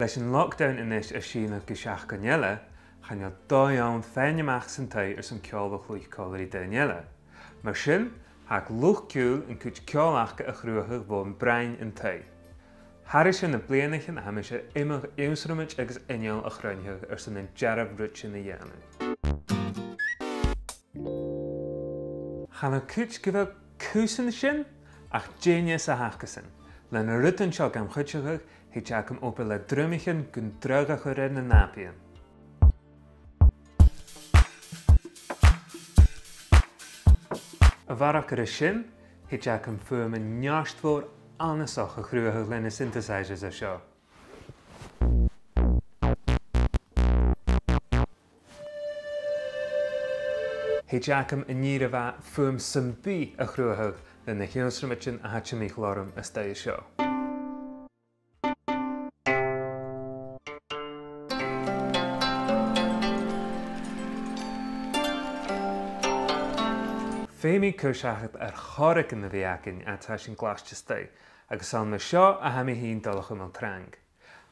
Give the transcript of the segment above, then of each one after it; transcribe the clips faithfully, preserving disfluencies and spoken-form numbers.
Leis an lockdown a-nis a' sìneadh gu seachdain eile, chan eil dòigh ann faighinn a-mach san taigh airson ceòl a chluich còmhla ri daoine eile. Mar sin, thug luchd-ciùil an cuid ceòl aca a chruthachadh bhon bhroinn an taigh. Thairis air na bliadhnaichean, tha mise air iomadh ionnsramaid agus inneal a chruinneachadh airson an dearbh rud sin a dhèanamh. Chan eil cuid gu bheil cus an sin, ach dè nì a th' acasan. Le na rudan seo gam chuideachadh, thèid agam obair le drumaichean gun dragh a chur air na nàbaidhean. A bharrachd air sin, thèid agam fuaimean neartmhor annasach a chruthachadh leis na synthesizers seo. Thèid agam an ìre mhath fuaim sam bith a chruthachadh leis na h-ionnsramaidean a tha timcheall orm an-seo. Feumaidh mi cur seachad air chorragan a bhith againn, tha sin glaiste a-staigh, agus 's ann mar seo a tha mi fhìn a' dol a chumail trang.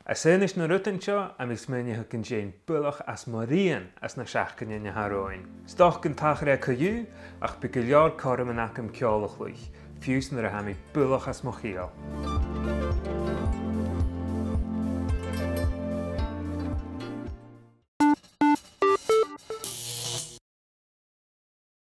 Às aonais na rudan seo, tha mi a' smaoineachadh gun dèan buileach às mo rian anns na seachdainean a tha romhainn. 'S dòcha gun tachair e co-dhiù, ach bidh gu leòr cothroman agam ceòl a chluich, fiù 's nuair a tha mi buileach às mo chiall.